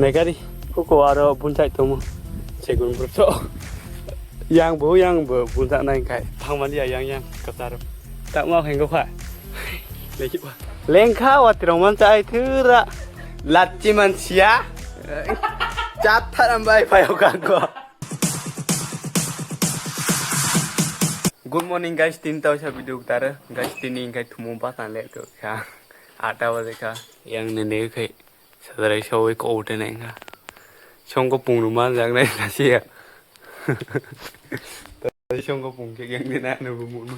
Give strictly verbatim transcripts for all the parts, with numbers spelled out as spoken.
Naikari, kuko aro bunchai tomo. Segun burso. Yang bo, yang bo, buncha nai kai. Thangmani ya yang, yang, kasar. Tak mau henggo kha. Lengkha wa tirong man chai thura. Latchi man sia. Chat tharam bai phai ho kako. Good morning guys, tin tau sa video tare. Guys, tini ingkai thumo bata le to kha. Atta baje kha. Yang nene khai. Sadrai sawi ko ute nai kha. Songko pung ruma jak nai kha sia. Songko pung ke yang nene anu bu mun.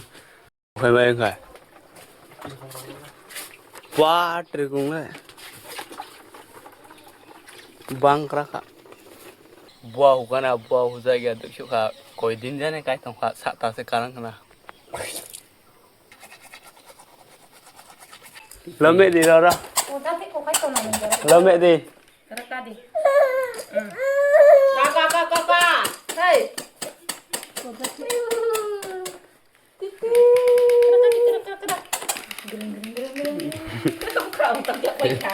Khai mai khai. Wat rekung le. Bang kra kha. Bua hukana, bua hujai ya duk sukha. Koi din jane kai tong kha, sa ta se karang khna. Lome di rara. Udah sih, kok kayak kau nanya. Lome di. Kerek tadi. Hmm. Kaka, kaka, kaka. Hei. Udah sih. Titi. Kerek tadi, kerek, kerek, kerek. Gering, gering, gering, gering. Kau tak jawab ya.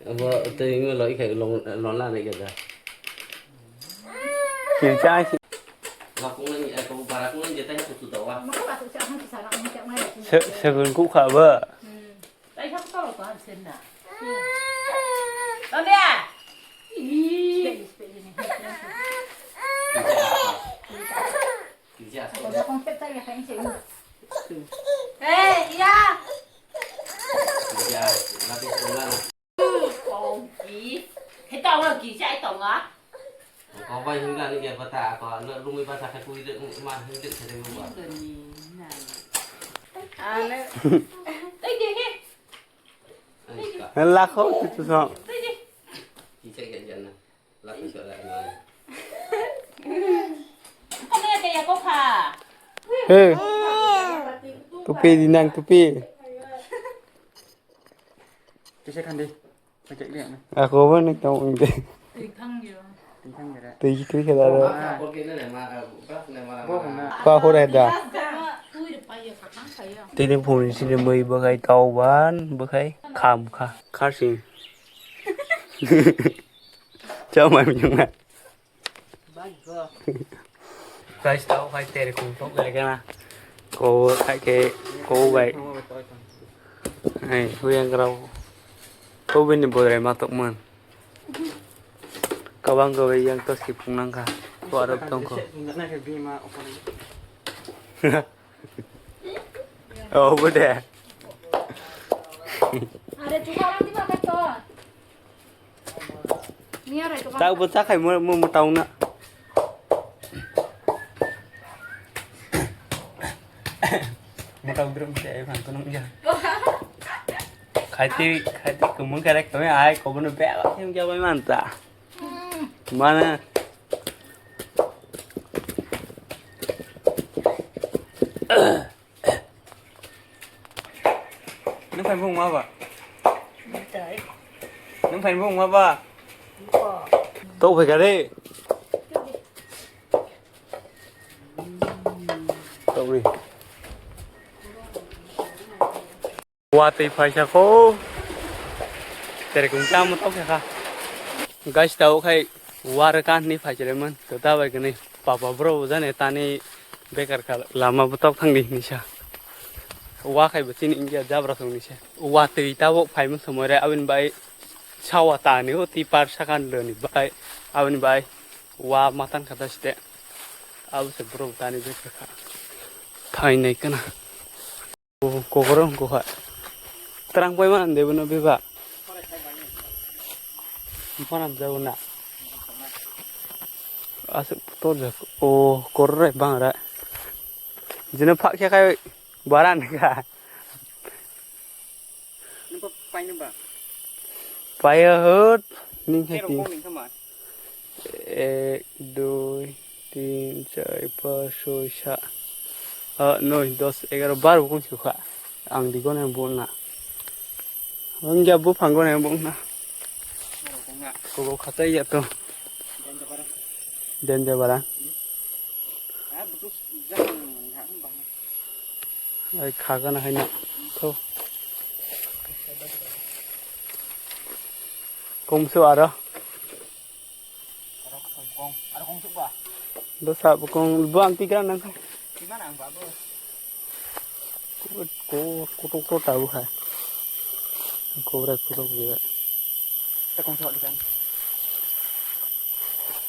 Abo tei loi khai lon lon la ni keda. Kircha si. Ba kung ni ko bara kung ni jeta ko tu dawa. Maka ba tu sa hang sa ra hang sa mai. Se segun ku kha ba. Hmm. Tai sa ko ko han sen na. Tanda. Ih. Kircha. Kircha. Ko da kong pet ta ya kan se. Eh, iya. Kircha. Lagi sekolah. Kongki. Hei, tongo ki, chai tongo. Kok bai himla ni ya bata ko lo rumi basa khe kui de ma him de khe de ma. Ani. Tei de he. Lakho tu tu so. Tei de. Ki chai ke jana. Lakho so la ma. Kau ni ya ko kha. He. Tupi di nang tupi. Kisa khandi. Ako ba ni tong inde. Twi thang yo. Twi thang yo. Twi kri khe daro. Bo na. Pa hore da. Tini phone sini mui bagai tau ban bagai kham kha. Kharsing. Chao mai mung na. Guys, tao khai tere kung tok lai kana. Ko khai ke ko bai. Ai, huyang rau. Ko bini bodrai matok man. Kabang gabai yang tos ki phung nang kha. Ko arab tong ko. Oh, bude. Are chuka rang di ba to. Tao bo cha khai mo mo mo tao na. Mo tao drum se ai phan kono ya. Khai ti khai ti kumung kerek to ai ko bono be ba hem kya bai man ta. Mana. Nung phai bung ma ba? Nung phai bung ma ba? Tok phai kare. Tok ni. Watwi phaisa kho. Tere kung tamo tok kha. Guys, tao khai war kan ni phai chile man. To ta bai kani papa bro jane tani bekar kha lama bo tok thang di nisa. Wa khai bo chini India jabra thang nisa. Watwi tabo phai man somoi re abin bai sawa tani o ti par sakan loni bai abin bai wa matan kha ta site. Abo se bro tani bekar kha. Thai nei kana. Kokoro hwnkha. Twrang pai mano de bono bebak. Bana jao na. Aswk torjak. O kororai bangra. Jino phak khe kai baran kha. Nungkha paino ba? Paiya hot. Ning hai Terong ti. Kong ning kha ma? Ek, dui, tin, char, pas, soi, sa. Ah, noi, dos, egaro, baro kung sukha. Ang di gone bung na. Ang ya bu phang gone bung na. Boro kong na. Kogo khatai ya to. Dende bara. Dende bara. Hmm. Ah, butus jang ha bang. Ai khagana haina. Tho. Kumsu aro. Dosa bukung bo ang tigra nang. Ko kutuk to tabu hai. Kobra kutuk dia.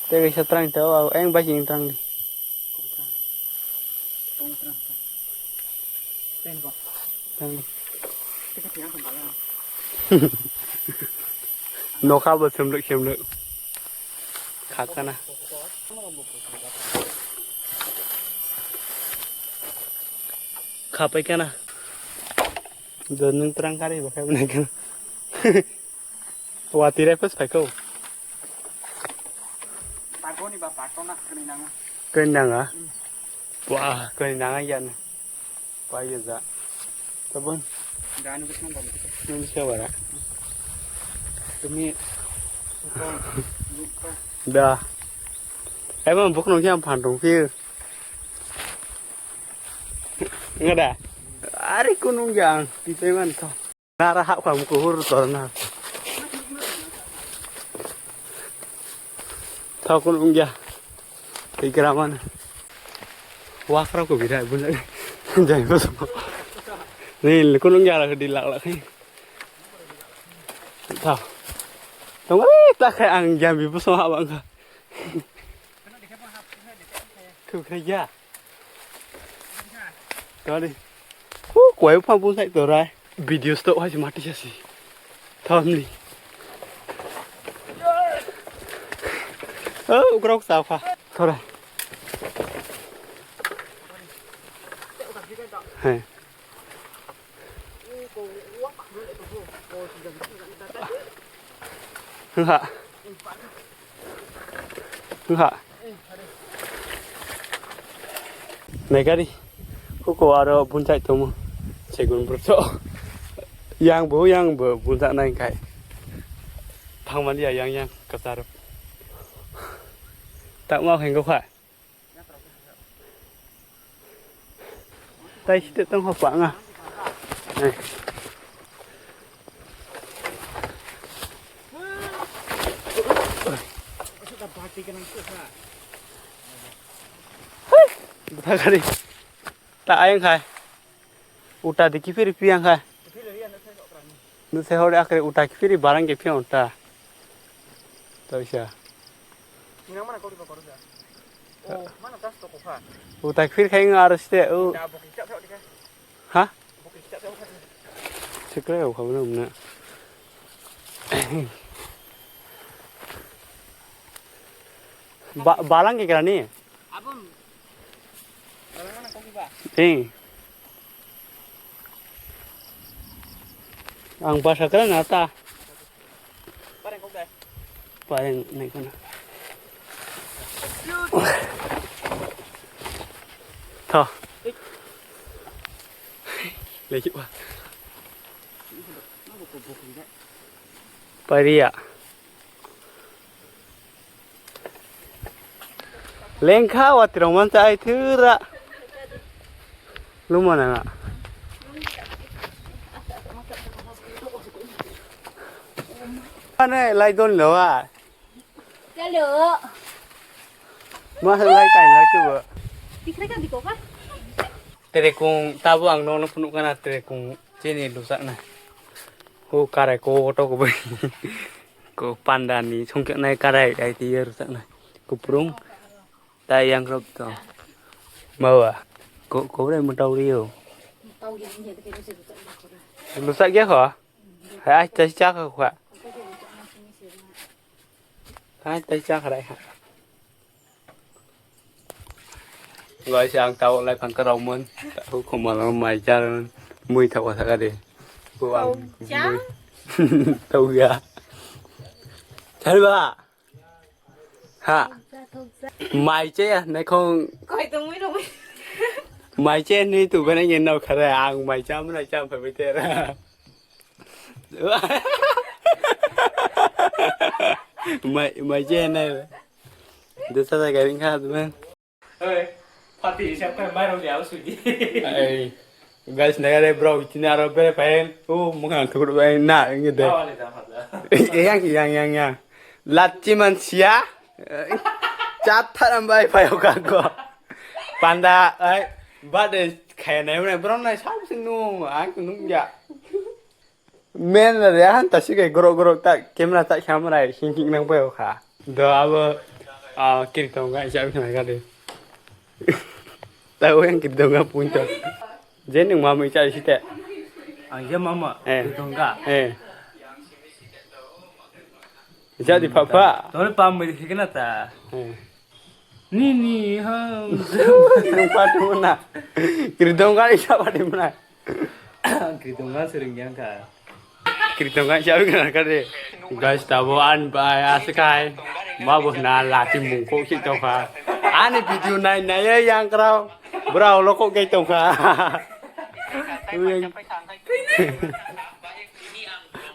Te kaisa trang tao, eng bai jing trang di. Tang di. Nokha bo semluk semluk. Khakana. Khapai kana. Do nung terang kari bakai bwnai kana. Wati rai pas phaikau. Pagoni ba patona kani nanga. Kani nanga. Wah, kani nanga ya na. Pai ya za. Tabun. Ganu bisman bom. Nung bisa bara. Tumi. Da. Emang buk nung yang pandung pir. Ngada. Ari kunung yang. Tipe man to. Nara hak kham kuhur torna. Thokun ungya. Ikraman. Wakra ko bira bunjak. Jai bos. Ni kun ungya la di lak lak. Tho. Tong ai ta khai ang jam bi bos ha bang kha. Khu khai ya. Tadi. Ku kwai phang bung sai torai. Video stop hai mati sasi. Thamni. Oh, ukrok sa pha. Thora. Hai. Wngkha. Wngkha. Naikari. Huko aro bunchai tomo. Segun burcho. Yang bo, yang bo bunchak nai kai. Thangmani ya yang yang kasar. Tak mau hengko kha. Tai site tong ho pa nga. Eh. Bwtha gari. Ta ayang khai. Uta di kiphir pi ang khai. Nuse hore akre uta kiphiri barang ke phiya uta. Toisa. Nang mana kori ba kori sa. Oh, mana das to ko kha. Uta kiphir khai nga aro ste u. Da bo ki chak chak di kha. Ha? Bo ki chak chak kha. Sikre u kha na umna. Ba-, balang ke kerani? Abang. Balang mana kau kiba? Ting. Ang basa kerana ta. Bareng kau dai. Bareng naik mana? Tho. Lagi wah. Paria. Lengkha watirok mancha ai thura. Luma nanga. Ane lai don lo wa. Hello. Ma lai kai lai tu. Tikrai ka diko ka? Tere kung tabu ang nono phunuk kana tere kung chini lusak na. Hu karai ko oto ko bai. Ko panda ni songkhe nai karai ai ti yer sak nai. Kuprung ta yang rok to. Mawa. Ko, ko bre mutau rio. Lusak ya kho? Hai, ai, tai cha kha kha. Hai, tai cha kha rai ha. Guys, ang tao lai phang karau mun. Tao khoma lang mai jar mun. Mui tao sa ka de. Ko ang. Tao cha? Mui. Tao ya. Chal ba. Ha. Mai che ya, nai khong. Koi tong mui rong. Mai che ni tu bana ngen nau khare ang mai cha mun ai cha phai te ra. Mai, mai je nai. Desa da garing kha ben. Oi, pati siap kai mai rong dia sudi. Ai. Guys, nai re bro, chini aro bere pahen. O, mukha ang thukur bai na, ngi de. Awali da hada. Yang, yang, yang, yang. Lachi man sia. Chat tharam bai payo ka go. Panda, ai, bade khaya nai mane bro nai sam sing nu, ang nung ya. Men re han ta sikai gorok gorok ta camera ta camera hing hing nang payo kha. Do abo, ah, kiri tong ga, siya bikna ga de. Tahu yang kiri tong ga punto. Jen nung mama icha isi te. Ang je mama, Eh. Kiri tong ga. Eh. Icha di papa. Tole pam mi kena ta. Eh. Ni ni ha. Nung patu na. Kiri tong ga icha pati mana. Kiri tong ga sering yang ka. Kiri tong ga icha bikna ga de. Guys, tabo an bai asekai. Ma bo na lati mung kok si tong kha. Ani video nai nai yang krao. Bro lo kok kai tong kha. Uyang.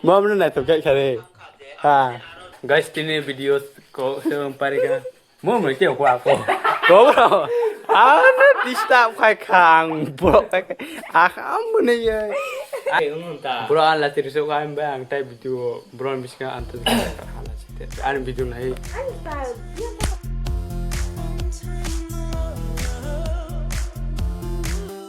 Mom na nai tong kai kha de. Ha. Guys, tini video ko se pari ka. Mo mo ke ko ako. Ko bro. Ano disturb khai kha ang bro. Ah, amo ne ya. Ai, unta. Bro, ala tiri so kai ba ang tai video bro biska antu. Ani video nai. Ani ba, dia